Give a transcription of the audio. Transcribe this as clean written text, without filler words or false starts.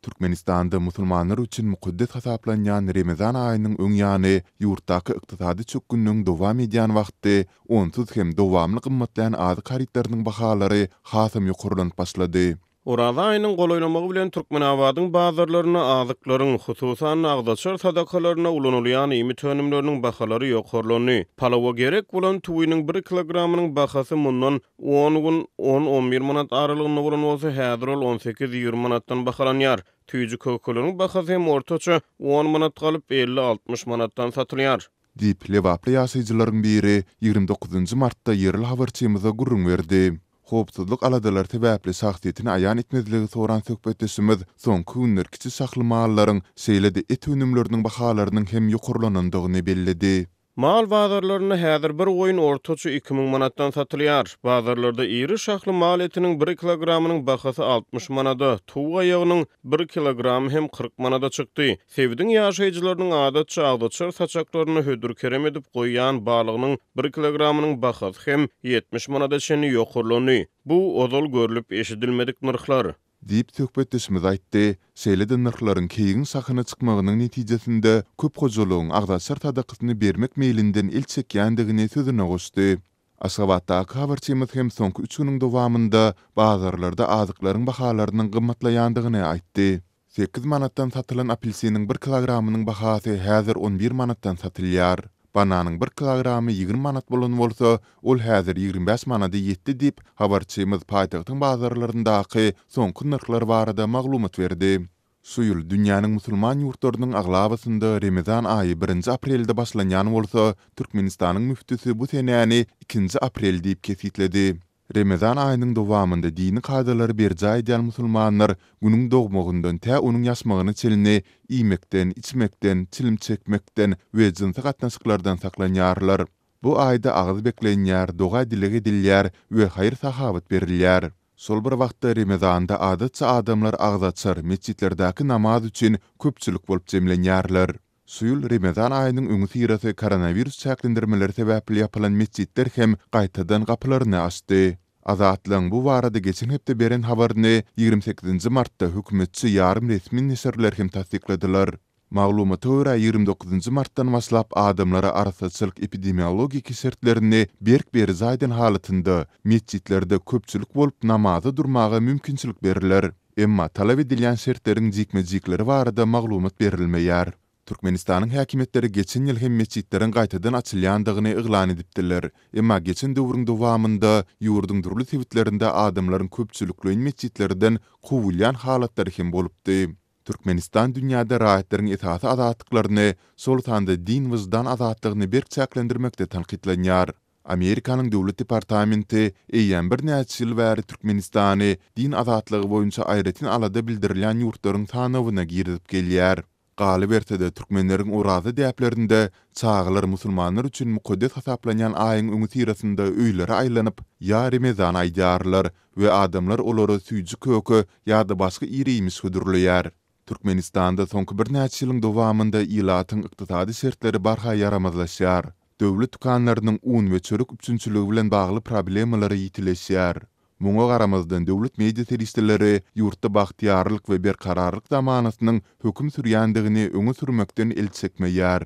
Türkmenistanda musulmanlar üçin mukaddes hasaplanýan Remezan aýynyň öň ýany, ýurtdaky ykdysady çökgünligiň dowam edýän wagty, onsuz hem dowamly gymmatlaýan azyk harytlarynyň bahalary hasam ýokarlanyp başlady. Oraza aýynyň golaýlamagy bilen Türkmenabadyň bazarlarynda azyklaryň, hususan-da, agzaçar sadakalarynda ulanylýan iýmit önümleriniň bahalary ýokarlandy. Palawa gerek bolan tüwiniň bir kilogramynyň bahasy mundan on gün on-on bir manat aralygynda bolan bolsa, häzir ol on sekiz-ýigrimi manatdan bahalanýar. Süýji-kökeleriň bahasy hem ortaça on manat galyp, elli-altmyş manatdan satylýar. Diýip, lebaply ýaşaýjylaryň biri ýigrimi dokuzynjy martda ýerli habarçymyza gürrüň berdi. Howpsuzlyk aladalary sebäpli şahsyýetini aýan etmezligi soran söhbetdeşimiz soňky günler kiçi şahly mallaryň, şeýle-de et önümleriniň bahalarynyň hem ýokarlanandygyny belledi. Mal bazarlarynda häzir bir goýun ortaça 2000 manatdan satylýar. Bazarlarda iri şahly mal etiniň bir kilogramynyň bahasy 60 manada, towuk aýagynyň bir kilogramy hem 40 manada çykdy. Sebitiň ýaşaýjylarynyň adatça agzaçar saçaklarynda hödür-kerem edip goýýan balygynyň bir kilogramynyň bahasy hem 70 manada çenli ýokarlandy. Bu ozal görlüp-eşidilmedik nyrhlar. Diýip, söhbetdeşimiz aýtdy. Şeýle-de nyrhlaryň keýigiň şahyna çykmagynyň netijesinde köp hojalygyň agzaçar sadakasyny bermek meýlinden el çekýändigini sözüne goşdy. Aşgabatdaky habarçymyz hem soňky üç günüň dowamynda bazarlarda azyklaryň bahalarynyň gymmatlaýandygyny aýtdy. Sekiz manatdan satylan apelsiniň bir kilogramynyň bahasy häzir on bir manatdan satylýar. Bananyň bir kilogramy 20 manat bolan bolsa, ol häzir 25 manada ýetdi diýip, habarçymyz paýtagtyň bazarlaryndaky soňky nyrhlar barada maglumat berdi. Şu ýyl dünýäniň musulman ýurtlarynyň aglabasynda Remezan aýy birinji aprelde başlanýan bolsa, Türkmenistanyň müftüsi bu senäni ikinji aprel diýip kesgitledi. Remezan aýynyň dowamynda dini kadalary berjaý edýän musulmanlar Günüň dogmagyndan tä onuň ýaşmagyna çenli iýmekden, içmekden, çilim çekmekden we jynsy gatnaşyklardan saklanýarlar. Bu aýda agyz beklenýär, doga-dileg edilýär we haýyr-sahawat berilýär. Şol bir wagtda Remezanda adatça adamlar agzaçar, metjitlerdäki namaz üçin köpçülik bolup jemlenýärler. Şu ýyl Remezan aýynyň öňüsyrasy koronawirus çäklendirmeleri sebäpli ýapylan metjitler hem gaýtadan gapylaryny açdy. Azatlygyň bu barada geçen hepde beren habaryny 28 nji martda hökümetçi ýarym resmi neşirler hem tassykladylar. Maglumata görä, 29 nji martdan başlap adamlara arassaçylyk-epidemiologik şertlerini berk berjaý eden halatynda metjitlerde köpçülik bolup namaza durmaga mümkinçilik berler. Emma talap edilýän şertleriň jikme-jikleri barada maglumat berilmeýär. Türkmenistanyň häkimiýetleri geçen ýyl hem metjitleriň gaýtadan açylýandygyny yglan edipdiler. Emma geçen döwrüň dowamynda ýurduň dürli sebitlerinde adamlaryň köpçülikleýin metjitlerden kowulýan halatlary hem bolupdy. Türkmenistan dünýäde raýatlaryň esasy azatlyklaryny, şol sanda din-wyždan azatlygyny berk çäklendirmekde tankytlanýar. Amerikanyň Döwlet departamenti eýýäm birnäçe ýyl bäri Türkmenistany din azatlygy boýunça aýratyn alada bildirilýän ýurtlaryň sanawyna girizip gelýär. Galyberse-de, türkmenleriň oraza däplerinde çagalar musulmanlar üçin mukaddes hasaplanýan aýyň öňüsyrasynda öýlere aýlanyp, ýa Remezan aýdýarlar we adamlar olara süýji-köke ýa-da başga ir-iýmiş hödürleýär. Türkmenistanda soňky birnäçe ýylyň dowamynda ilatyň ykdysady şertleri barha ýaramazlaşýar. Döwlet dükanlarynyň un we çörek üpjünçiligi bilen bagly problemalary ýitileşýär. Muňa garamazdan, döwlet media serişdeleri ýurtda bagtyýarlyk we berkararlyk zamanasynyň höküm sürýändigini öňe sürmekden el çekmeýär.